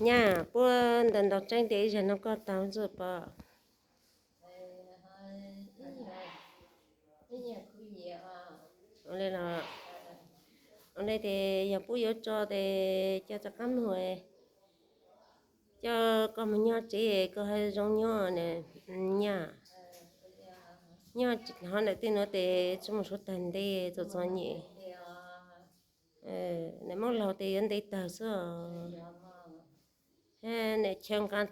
Nyaj, puab ntaus ntaus tseeb tias ib zag no koj tau ntxuaj pom. Ua li los, ua li ces yog puab yuav tso ces coj rov qab moog, coj koj moog nyob tsev koj ha zoo nyob na. Nyaj, nyob hov ntawm tej nuav tes tsi moog suav tag ntev txom txom nyem. Nam Moob laug tes yuav ntev tag xwb os. Nam chaw nqaj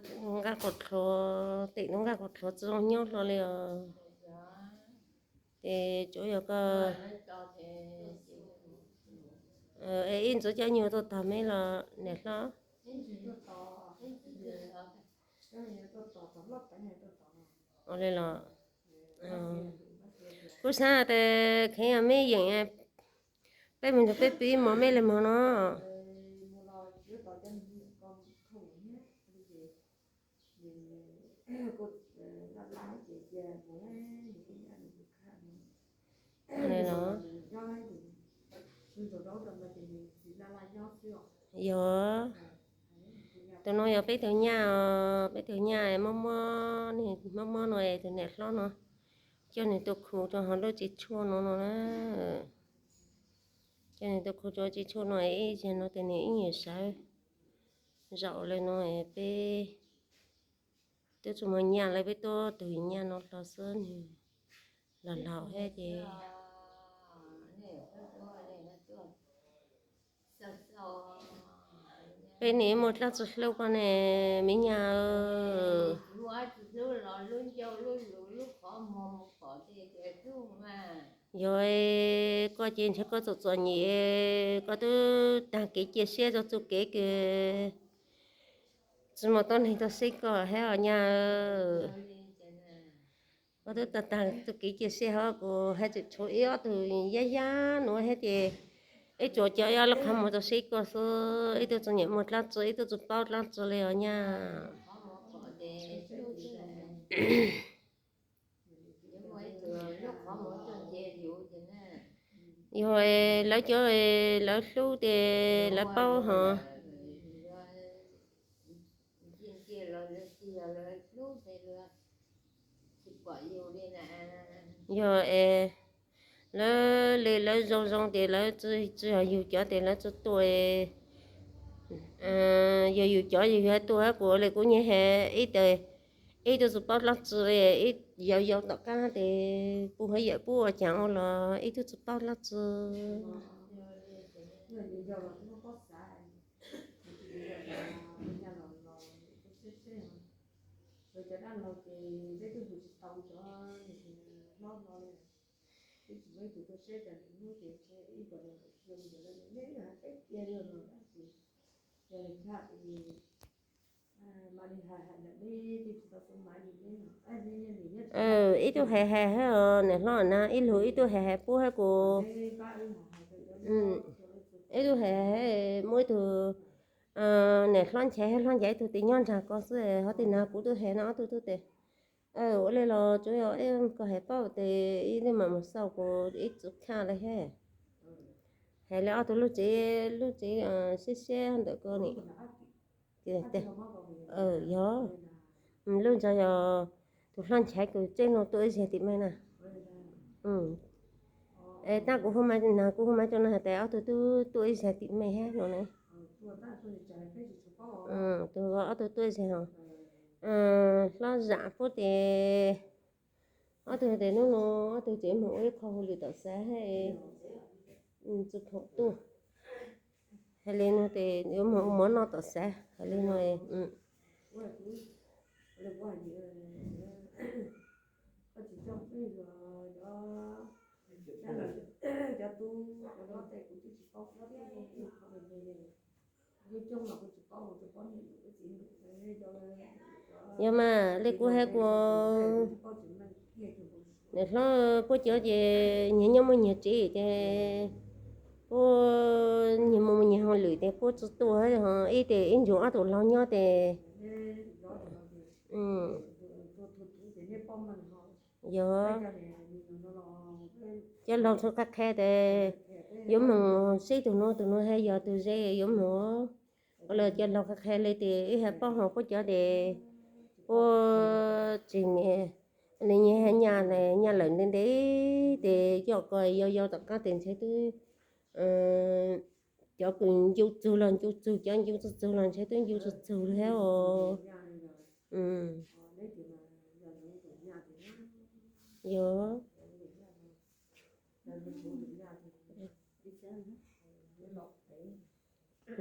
quas tluav, tem nuav nqaj quas tluav tsi zoo nyob hlo li os. Ces tsuav yog koj, es ib ntxuav cov nyuag tuaj tog meb los niam hlob. Ua li los, kuv xaav tas kheev meb yeem, peb moog nrug peb pib mov meb le moog no. Yog, tus no yog peb tug nyaj os, peb tug nyaj mob mob, mob mob no tus niam hlob no coj nws tuaj khu rua hauv lub tsev tshuaj no no na. Coj nws tuaj khu rua tsev tshuaj no, ib zag no tes nws ib nyuag sawv zaum le no, peb tub tsi muaj nyaj le, peb tuab tug nyaj no hlo xwb, nws laus laus hab ces peb nim muaj dlaab tsi hlub koj ne, me nyaj. Yog koj ces ntshe koj txom txom nyem, koj twb taag kev cia siab rua txuj kev kws tsi muaj tuab neeg tuaj saib koj hab os nyaj. Koj twb taag taag txuj kev cia siab hab, kuv hab tseem tshuav ib ob tug yaj yaj nuav hab ces ib tsuas coj ib ob lub qhov muag rua saib koj xwb, ib tug txom nyem muaj dlaab tsi, ib tug tsi paub dlaab tsi le os nyaj. Yog lawv cov, lawv hlub tes lawv paub hos. Yog es lawv le lawv zoo zoo tes lawv tsi, tsi yog yug cov tes lawv tsi tuaj. Yog yug cov yug yuav tuaj hab, kuv le kuv nyuam has ib tug tsi paub dlaab tsi le, yog yog tom qab tes puj hab yawm puab ua caag ua los ib tug tsi paub dlaab tsi. Ib tug has has hab os niam hlob na, ib lug ib tug has has puab hab kuv. Ib tug has has, muaj ib tug niam hlob Nchaiv hab hlob Nchaiv ib tug tes nyob nraag ko xwb, hov tes na kuv tub has no ob tug tub tes. Ua le los tsuav yog koj has paub tes ib tug mam mus xauj kuv ib txwv khaj le hab. Has le ob tug lub tsev, lub tsev siab siab ntawm ko ni. Yog, lub ntawd yog tus hlob Nchaiv kws tseeb no tuaj ib zag tim mej na. Es tab kuv hu mas, kuv hu mas rua nws has tas ob tug tub tuaj ib zag tim mej hab no na. Tus ob tug tuaj ib zag os. Hlob Zam puab tes ob tug tes nub no ob tug tseem moog ua ib qho hauj lwm tom xav hab tsi khoom tuaj. Has le no tes yuav moog ua mov noj tom xav, has le no. Yog mas le kuv has kuv, niam hlob puab cov ces nyias nyob muaj nyias tsev ces puab nyias muaj nyias hauj lwm tes puab tsi tuaj, ib tes ib ntsuag ob tug laug nyob tes yog cov laug txhua qab qha tes yuav moog seb tug nuav tug nuav has yog tug ze yuav moog. Ua li cov laus qhia qhia li ces wb hais paub hos puab cov ces puab tsis nyiam li, nyias nyaj, nyaj lawm ntev ntev ces coj ko yau yau tom qab tes ntshe twb cov kws ncu txug los ncu txug, cov ncu txug txug los ntshe twb ncu txug txug li thiab os. Yog.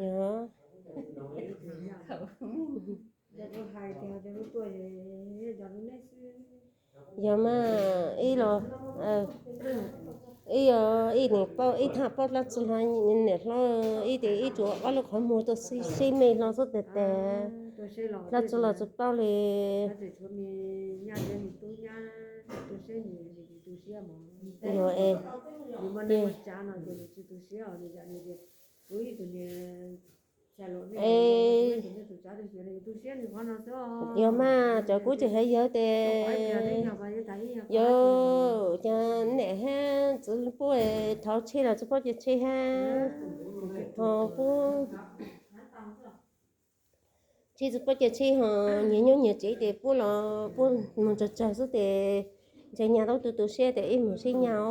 Yog. Yog mas ib los, ib, ib niam paub, ib thaj paub dlaab tsi hlo, niam hlob ib ces ib tsuas ob lub qhov muag tuaj sib me hlo xwb tes tes, dlaab tsi los tsi paub li. Yog es, es, yog mas cov kuv tseem hais yawg tes, yog, cas niam hab txiv puab thov tsheb los tsi paub cav tsheb hab, ho puab tsheb tsi paub cav tsheb ho nyias nyob nyias tsev ces puab los puab moog tsawg tsawg xwb tes ntshe nyaj tau tu tu siab tes ib moog sib nyaj os.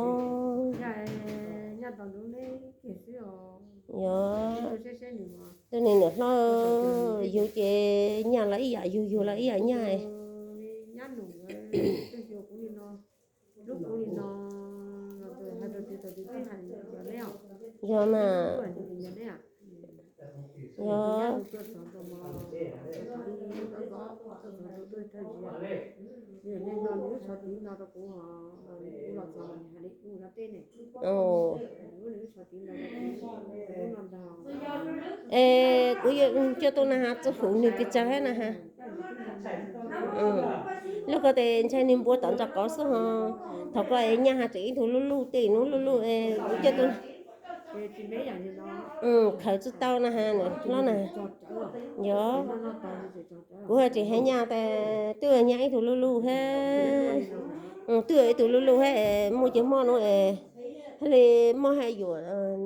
Yog, niam hlob, yug ces nyaj los ib yam yug, yug los ib yam nyaj. Yog mas, yog, es kuv yuav coj tuaj na has, txuj hum nwg kws tsawg hab na has. Lub ko tes ntshai nwg npua tom ntog qauv xwb ho, thaum ko es nyaj has tseem ib tug luj luj tej nub luj luj es kuv coj tuaj, khaws tsi tau na has, hlob na. Yog, kuv has tseem has nyaj tas twb nyaj ib tug luj luj hab, twb ib tug luj luj hab, muaj cov hmob nuav es hab li mob hab yuam,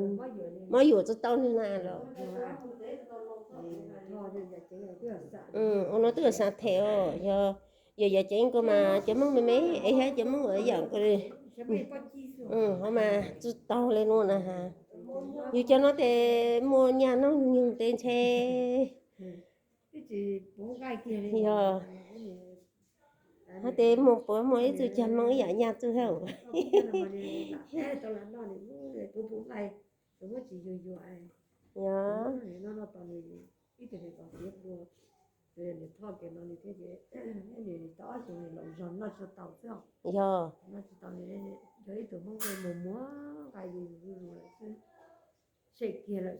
mob yuam tsi tau nwg na los. Ua no twb yog xav them os, yog, yog yam ceev ko mas cov Hmoob me me es hab cov Hmoob yam ko li, ho mas tsi taug li nuav na has. Yug cov no tes muaj nyaj noob nyoog tes ntshe yog, hab tes muaj puas muaj ib txwg cag Hmoob ib yam nyaj txwj hab. Yog,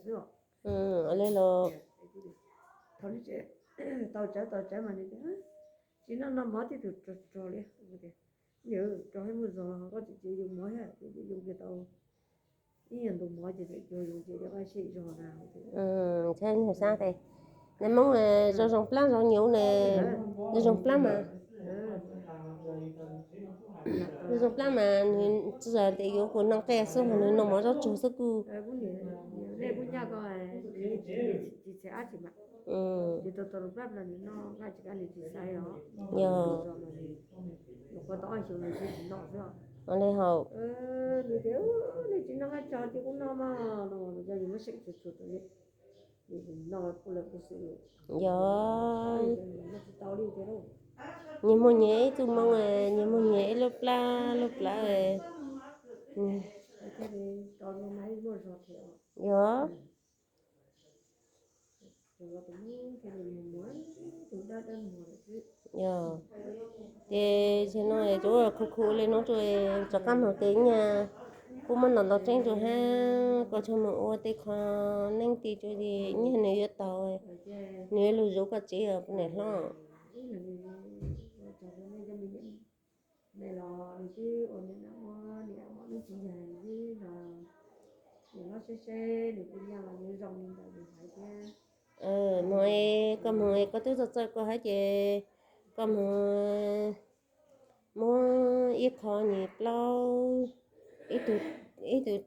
yog, li los, tau tsawv tau tsawv mas tsis noj noj mov tib tug rog rog li, rog hab muaj zog los koj tseem cia yus mov thiab, yus cia tau ib nyuag ntu mov ces tseem cuag yus ces cov qab sij zog na. Ntshai nwg xav tes, nais Hmoob zoo zoo plaab zoo nyuv ne, zoo zoo plaab mas, zoo zoo plaab mas nwg tsi yog tes yuav kuv noj qe xwb, nwg noj mov zaub tsuag xwb kuj. Yog, ua li hauv. Yog, nyias muaj nyias ib txuj moo, nyias muaj nyias ib lub plab lub plawv. Yog, yog, ces tsis no tsuas khuv khuv li no tsuas rov qab moog tes nyaj, kuj muab ntaus ntaus tseeb rua hab koj tsuas moog ua tej qho neeb ti tsuas nyaj nwg yuav taug, nwg yuav lug zuv koj tsev os niam hlob. Moog, koj moog, koj twb txawj txawj koj hab ces koj moog muab ib qho nyias plaub, ib tug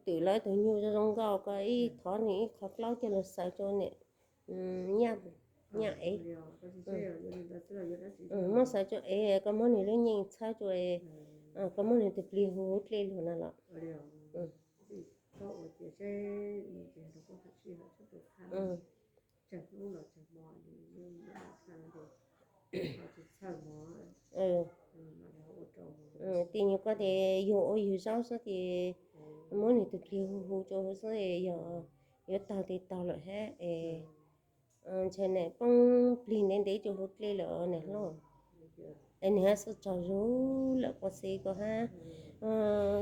twm los ib tug nyuj zoo zoo nkauj, koj ib thov nws ib qho plaub coj lug xaws rua niam nyaj, nyaj ev. Muab xaws rua ev, koj muab nwg lub nyeej txhawb rua, koj muab nwg tug plig hu huv dlej lug no los. Tig nyuag koj tes yug ua yug zaub xwb ces muab nwg tug plig hu hu rua huv xwb, yog yuav taug tes taug lawm hab es ntshe nam poob plig ntev ntev rua huv dlej lawm nam hlob. Es nwg hab xwb tsaug zug lawm quas xi ko hab.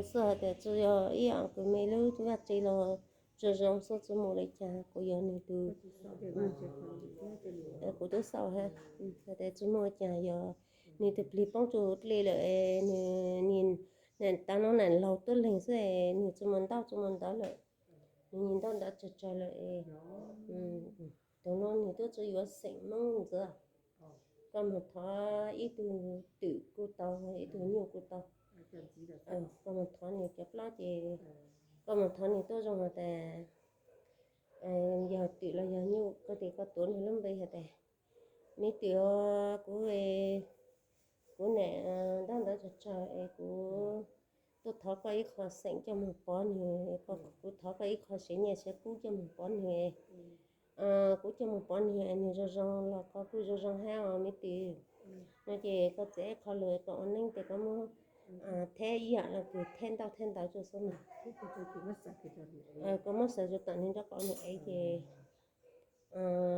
Xwb hais tias tsi yog ib yam kws me lub tub vaj tse los zoo zoo xwb, tsi muaj le caag kuv yog nwg tug, kuv tub xauj hab, hais tias tsi muaj le caag yog nwg tug plig poob rua huv dlej lawm es nwg, nam tas no nam laug tuab leeg xwb es nwg tsi muaj ntaub tsi muaj ntawv lawm, nwg ntaub ntawv tsawg tsawg lawm es tug no nwg tub tsi yuav xeem Moob ntxiv. Koj moog thov ib tug twm kuj tau, ib tug nyuj kuj tau. Koj moog thov nwg cov plaub ces koj moog thov nwg tuab zoo has tas yog twm los yog nyuj, koj tes koj tuav nwg lub npe has tas, me twm, kuv, kuv nam ntaub ntawv tsawg tsawg es kuv tuaj thov koj ib qho xeem coj moog pov nwg, kuv thov koj ib qho siav nyiaj siav kub coj moog pov nwg. Kuv coj moog pov nwg, nwg zoo zoo los koj kuj zoo zoo hab os me twm. No ces koj txiav ib qho lug koj ua neeb tes koj muab theb ib yam le kws theb ntaub theb ntawv rua xwb mas. Koj muab xaws rua tom nwg nraub qaum nwg ev ces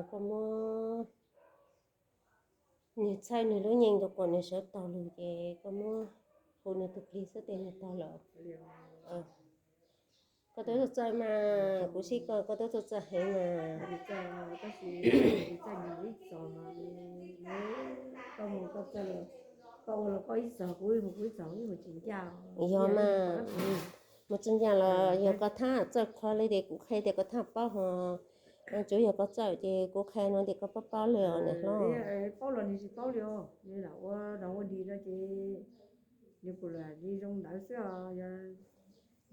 koj muab nwg txhawb nwg lub nyeej rua kuas nwg sawv taug lug ces koj muab hu nwg tug plig xwb tes nwg taug lawm. Koj tub txawj txawj mas, kuv sib koj, koj tub txawj txawj heev mas. Yog mas, mus tsi ncaaj los yog koj thaaj txawj qhov le tes kuv qhia tes koj thaaj paub hos, tsuav yog koj txawj ces kuv qhia no tes koj paub paub le os nam hlob.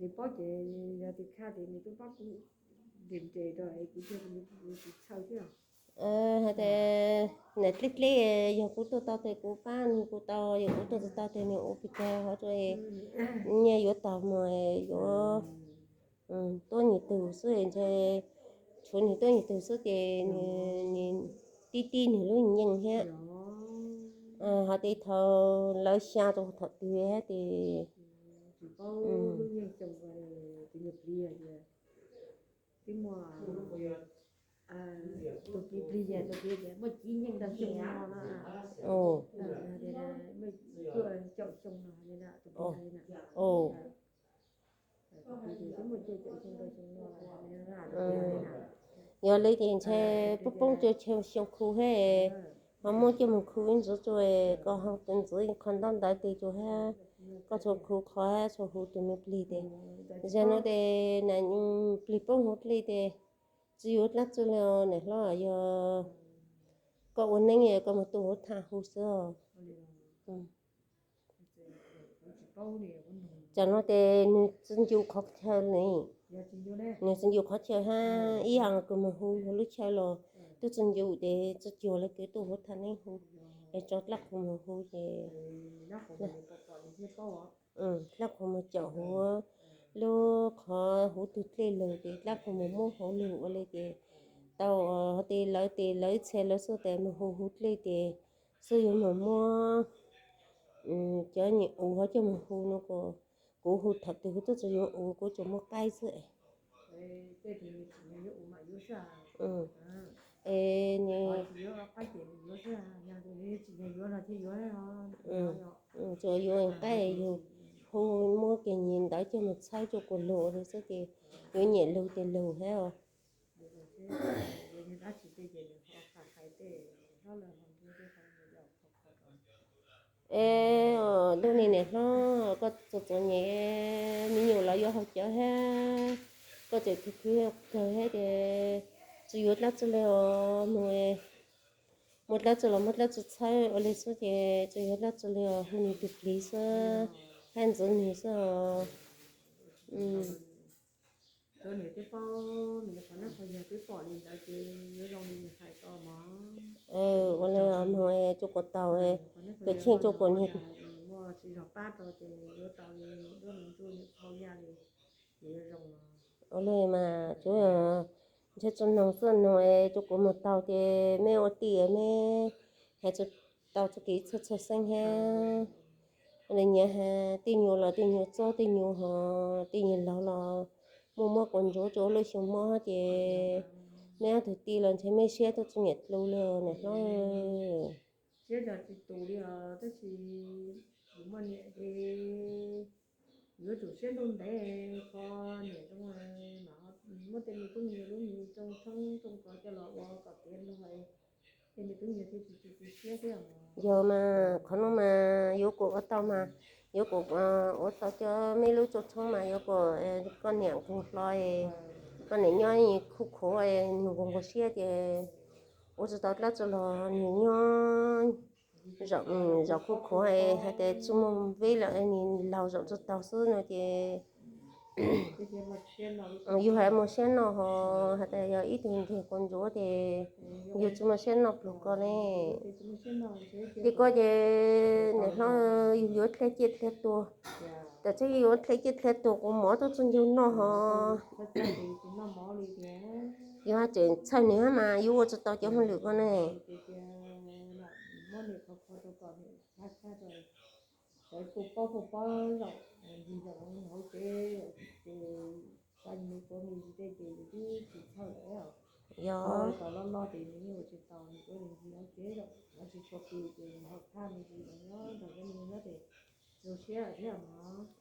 Nws paub ces yog tus kha tes nws tub pab kuv nres nres rau es kuv thiaj li txhawj thiab. Hais tias nam dleb dleb, yog kuv tuaj tau tes kuv pab nwg kuj tau, yog kuv tuaj tsi tau tes nwg ua pes tsawg hov rua nyiaj yuav taug mog, yuav tuab nyuag tug xwb ntshe, tshuav nwg tuab nyuag tug xwb ces tib tib nwg lub nyeej thiab. Hais tias thaum lawv xyaa rua thaum twg hab tes Yog le ces ntshe poob poob rua chaw xyoo khu hab, ho muab coj moog khu ib ntxiv rua, koj ho tus ntxiv qhov ntaub ntawv tes rua hab, koj txhua khu qhov hab txhua hu tus me plig tes. Zag nuav tes nam plig poob huv dlej tes tsi yuav dlaab tsi le nam hlob, yog koj ua neeb koj moog tuaj huv thaaj hu xwb. Tam no tes nwg tsi ncu qhov chaw le, nwg tsi ncu qhov chaw hab ib yam kws moog hu yog lub chaw los tub tsi ncu tes tsi cuag le kws tuaj huv thaaj neeb hu, es tso dlaab qhu moog hu ces dlaab qhu moog caum huv lub qhov huv tug dlej lug tes dlaab qhu moog muab hauv lug ua le ces tau tes lawv tes lawv txhia lawv xub tes moog hu huv dlej tes xub yuav moog muab cov nyuag uv hov coj moog hu no, kuv hu thaum twg kuv tub tsi yuav uv kuv tsuas muab qaib xwb. Es tsuas yuav qaib yug hu muab kev nyim ntawv coj moog txhawb rua kuas lug ua le xwb ces yuav nyam lug tes lug hab os. Es lub niag niam hlob koj txom txom nyem, me nyuam los yuav haus cawv hab, koj tseem khwv khwv kawg hab ces tsi yuav dlaab tsi le os, muaj dlaab tsi los muaj dlaab tsi txhawb ua le xwb ces tsi yuav dlaab tsi le os, hu nwg tug plig xwb hab ntxiv nwg xwb os. Niam twb paub nws qhov neej qhov yaig twb pom li ntawd ces yuav zoo li nws hais ko mog. Ua li moog cuaj kaum tau, kws cheej cuaj kaum niag. Muaj tsis zog pab rau ces yuav tau li duab ntsuj niam phau yaj li, ces yuav zoo. Ua li mas tsuav ntshe tsuas noog xwb, noog es tsuas kuv moog tau ces mej ua tij mej hais tau txuj kev txhawj txhawj xeeb hab. Ua li nyiam has tej nyuas los tej nyuas txob tej nyuas hos tej nyuas laug los muaj mob quas ntsuav rua lub xyoo mob ces mej ob tug tij los ntshe mej siab tuaj txug niam dlua li niam hlob. Siab yog tsis tus li os, tab sis yus muaj niam ces yuav tsum siab ntuj ntev kho niam zoo, muab tej me tub me nyuam lub me nyuam rooj tshoob rooj kos coj los ua kom tiav ntuj, tej me tub me nyuam thiaj tsis tu siab thiab. Yog mas qhov nuav mas yuav kuas ua tau mas, yuav kuas ua tau cov mej lub rooj tshoob mas yuav kuas koj niam nquag hlo, koj niam nyob khuv khuav, nws nquag nquag siab ces ua tsis tau dlaab tsi los nws nyob zaum khuv khuav hais tias tsis muaj veb lawm, nws laug zaum tsis tau xwb no ces yus hais muaj siab noj hos hais tias yog ib tug nkeeg quas ntsuav ces yus tsis muaj siab noj pluag ko ne. Ces koj ces niam hlob yus yuav dlhia ciaj dlhia tuag, tam tseeb yus yuav dlhia ciaj dlhia tuag kuv mov tuaj txug ncaug noj hos. Yus haj tseem txhawj nws hab mas yus ua tsis tau cov hauj lwm ko ne. Yog,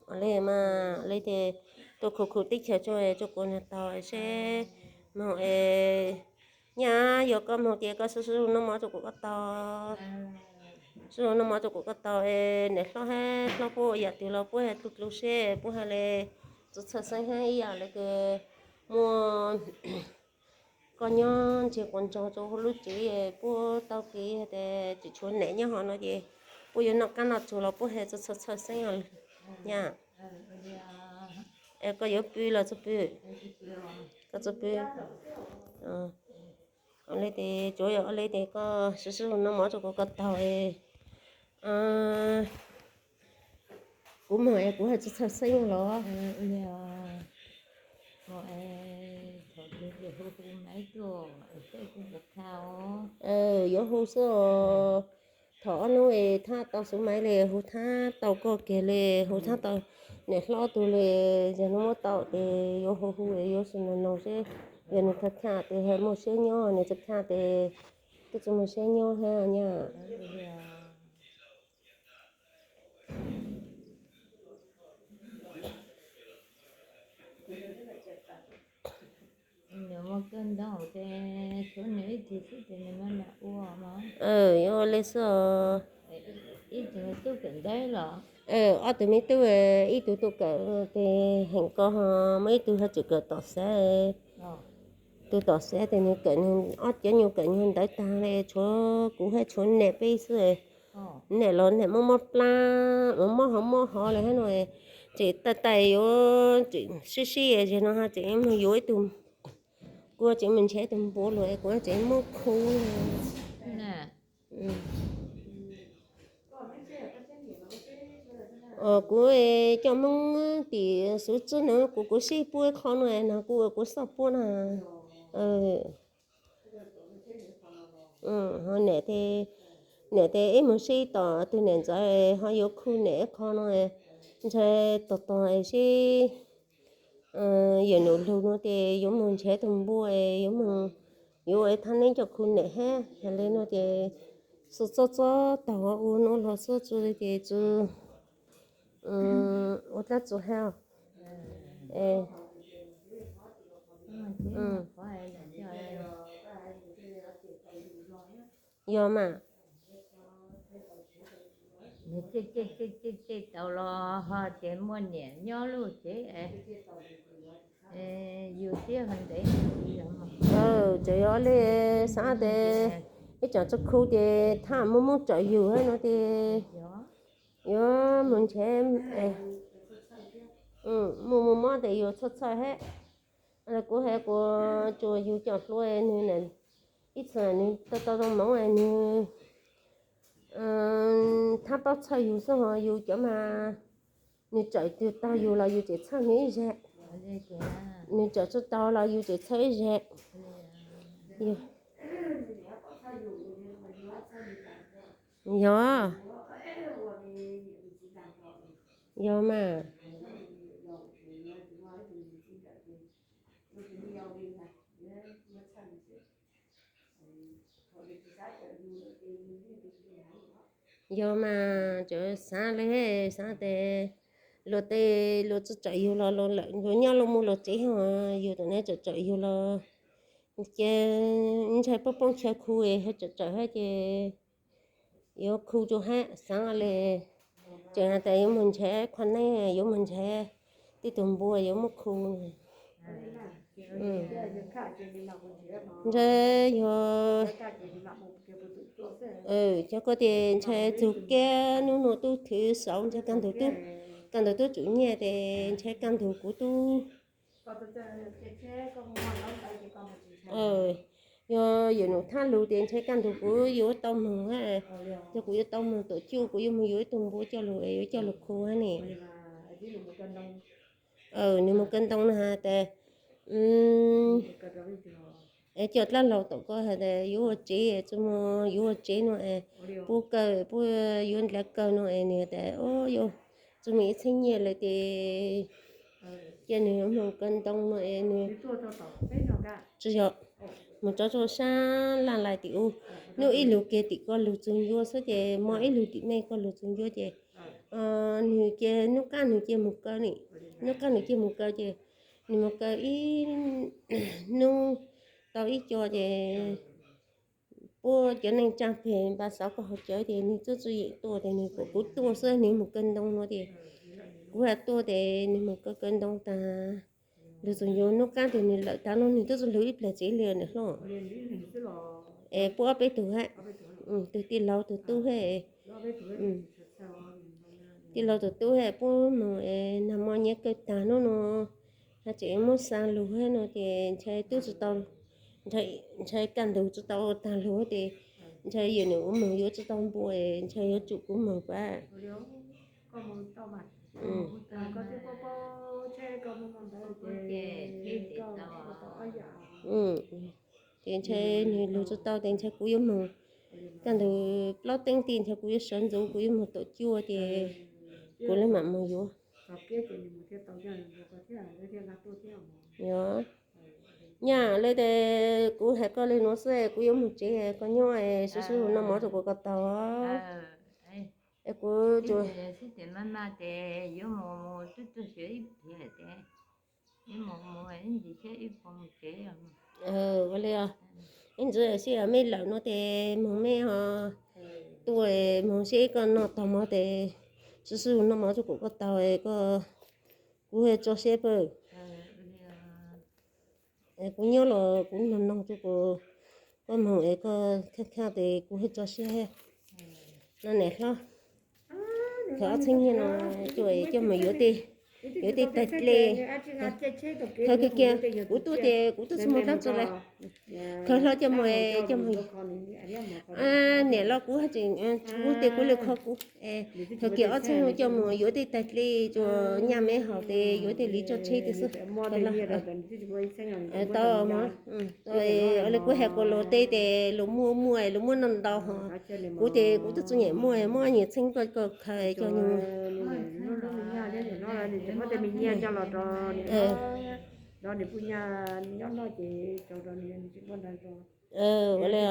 ua li mas li ces tuaj khuv khuv teb chaws tso tsuas kuv nrog tau seb moog es nyaj yuav koj moog ces koj sib sib zug noj mov rua kuv koj tau, sib zug noj mov rua kuv koj tau es niam hlob hab hlob puab ua yam twg los puab hais tu dlua seb puab hais le txhawj txhawj xeeb hab ib yam le kws muaj koj nyob ntseg quas ntsoog rua lub tsev puab tau kev hais tias tseem tshuav niam nyob hov no ces puab yuav noj qaab noj tsuag los puab hais txhawj txhawj xeeb os nyaj. Es koj yuav pw los txug pw? Koj txug pw. Ua li ces tsuav yog ua li ces koj sib sib zug noj mov rua kuv koj tau. Kuv moog es kuv hais txhawj txhawj xeeb los? Yuav hu xwb os. Thaum ob nub es thab tau xuv maiv le, hu thab tau koj kiag le, hu thab tau niam hlob tug le, yog nub muab tau ces yuav hu hu yuav xwb no no seb yog nws tham tham tes muaj siab nyob, nws tsis tham tes twb tsis muaj siab nyob hab nyaj. Yuav ua le xwb os. Ob tug me tub, ib tug tuaj kawm tes heem ko ho muaj ib tug ho tseem kawm tom xav. Tus tom xav tes nws kawm nws ob cov nyuas kawm nyuag ntawv tag le, tshuav kuv hab tshuav niam peb xwb. Niam los niam mob mob plab, mob mob hov mob hov le hab no, tseem tais tais yuav tseem sib sib zig no ho tseem moog yuav ib tug, kuv tseem mus nrhiav ib tug npua lug kuv tseem muab khu. Kuv coj Hmoob tim xuv tsub no kuv kuv sib puab ib qho no no kuv kuv xoj puab na. Ho niam tes, niam tes ib moog sib tom tug niam ntxawv ho yuav khu niam ib qho no, ntshai tog tog sib yawm num lug no tes yuav moog nrhiav tug npua, yuav moog, yuav ua thaj neeb coj khu niam hab yog le no ces xub txob txob taug ua nuav los xub txua ces txua ua dlaab txua hab. Yog mas. Tau los ho ces muaj niam nyob lub tsev, yus thiab ho ntev. Tseem yog le xaav tes ib tsoom txuj khu ces thaj muaj Hmoob tsom yus hab no tes yuav mus nrhiav, muaj muaj mob tes yus txhawj txhawj hab. Kuv hais kuv tsuas yug cov hluas nws, ib txwm nws tau tau zoo moov nws thab paub txhawj yug xwb ho yus cov mas nws tsawm twg tau yus los yus tseem txhawj nws ib zaug, nws tsawm tsis tau los yus tseem txhawj ib zaug. Yog, yog mas, yog mas, tseem xav li, xav tias luag tej luag tsis tsawm yus los luag lawm luag nyob luag mus luag tsev, yus tam ne tsawm tsawm yus los ces ntshai poob poob chaw khu, tsawm tsawm hab ces yuav khu rua hab xaav le, tseem has tas yuav moog nrhav qhua neeb, yuav moog nrhav tej tug npua yuav muab khu. Ntshai yog, cov ko ces ntshai txug kiag nub nua tub thwv saud ntshai kaj ntug tub, kaj ntug tub tsum nyiaj tes ntshai kaj ntug kuv tub. Yog yawm num thab lug tes ntshai kaj ntug kuv yuav tau moog, yog kuv yuav tau moog tuam cuj kuv yuav moog yuav ib tug npua coj lug es yuav coj lug khu hab ne. Nws moog kaw ntoo no has tas es coj dlaab laug tom ko has tas yuav ua tsev, tsi moog yuav ua tsev no es puab kaw, puab yuav dlaab kaw no es nws tas yuav tsi moog ib txheeb nyiaj lawm tes cia nws moog kaw ntoo no es nws tsi yog, moog tso rua saab laj lais tim ub. Nub ib lug kiag tim koj lug txug ncua xwb ces mo ib lug tim mej koj lug txug ncua ces nws cia nub qaab nws cia moog kaw ne, nub qaab nws cia moog kaw ces nws moog kaw ib nub tau ib co ces puab cov neej tsaa peg npaj xauv koj hauv cawv ces nws txawm tsi yeem tuaj tes nws kom kuv tuaj xwb, nws moog kaw ntoo no ces kuv has tuaj tes nws moog kaw kaw ntoo taag, lug txug ncua nub qaab tes nws lawm taag no nws txawm tsi lug ib plag tsev li na hlob. Es puab ob peb tug hab, tug tij laug tug tub hab, tij laug tug tub hab puab moog es nag mo nyiav kawg taag nub nua, hab tseem muab xaa lug hab no ces ntshai tub tsi tau, ntshai kaj ntug tsi tau taag lug tes ntshai yawm num moog yuav tsi tau npua, ntshai yuav tsum kuv moog pab. Ces ntshai nws lug tsi tau tes ntshai kuv yuav moog, kaj ntug plaub teeb ti ntshai kuv yuav sawv ntxuv kuv yuav moog tuam cuj ces kuv le maam moog yuav. Nyaj le tes kuv has koj le nuav xwb, kuv yuav moog tsev, koj nyob sib sib hu noj mov rua kuv ko taag. Es kuv tsuas ua le, ib ntsis sib mej lawm no tes moog mej ho tuaj moog seb koj noj taag mov tes sib sib hu noj mov rua kuv ko taag, koj, kuv tso siab pab. Kuv nyob los kuv noog noog rua kuv, koj moog es koj khaaj khaaj tes kuv tso siab no niam hlob. Thaum ob txheeb nyiaj no coj, coj moog yuav tej, yuav tej taag dlej. Thaum kawg kiag kuv tuaj ces kuv tuaj tsi moog dlaab tsi le. Khaws hlo coj moog, coj moog, niam los kuv haj tseem, kuv tes kuv le kho kuv. Thaum kiag ob txheeb coj moog yuav tej taag dlej rua nyaj mej haus tes yuav tej liv tso tsheb tej xwb. Tau mog, le kuv has kuas luag tej tes luag muaj muaj luag muaj noj ntau ho. Kuv tes kuv tub tsi nyiam muaj, muaj nyiam txheeb koj khaws coj moog. Ua le,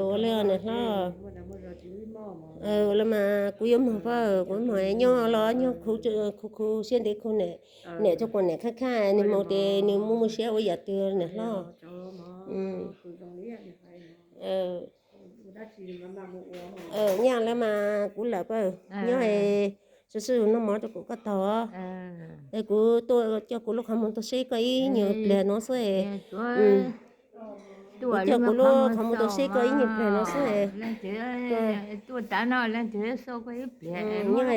ua le niam hlob. Ua le mas kuv yuav moog pab, kuv moog nyob los nyob khu khu siab ntev khu niam, niam rua kuas niam khaaj khaaj, nws moog tes nws muaj muaj siab ua yam twg niam hlob. Nyaj le mas kuv lawm pab, nyob sib sib hu noj mov rua kuv ko taag. Es kuv tuaj coj kuv lub qhov muag tuaj saib koj ib nyuag pliag no xwb. Ib co kuv lub qhov muag tau seb koj ib nyuag pliag no xwb. Nyob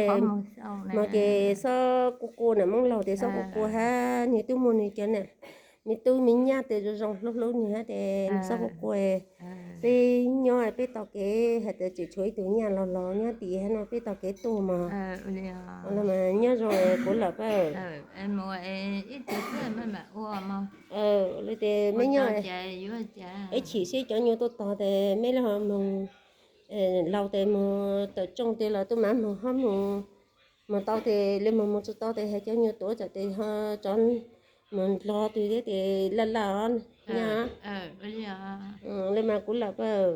hmo ces xob kua kua na, Moob laug tias xob kua kua hab nws twb muaj nws cov niam, me tub me nyab tes zoo zoo hlub hlub nws hab tes xob kua kua. Peb nyob peb tau kev hais tias tseem tshuav ib tug nyaj los los nyob tim hab no peb tau kev tuaj mog. Los mas nyob zoo kuv lawm pab. Li tes meb nyob, ib chim seb cov nyuas tuaj tog tes meb li ho moog, laus tes moog tawm tsooj tes los tuaj mas moog hob moog, moog tau tes li moog, moog tsis tau tes hais cov nyuas tuaj tsam tes ho tso moog nplog twg thiab tes laj laj os nyaj. Li mas kuv lawm pab.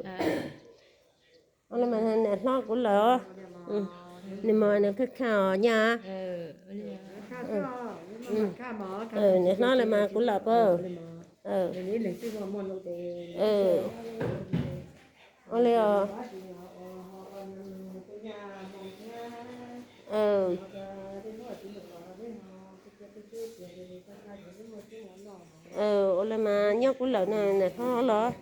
Li mas niam hlob kuv lawm, nws mas nws khaj khaj os nyaj. Niam hlob li mas kuv lawm pab. Ua li os. Ua li mas nyob kuv lawm na niam hlob los.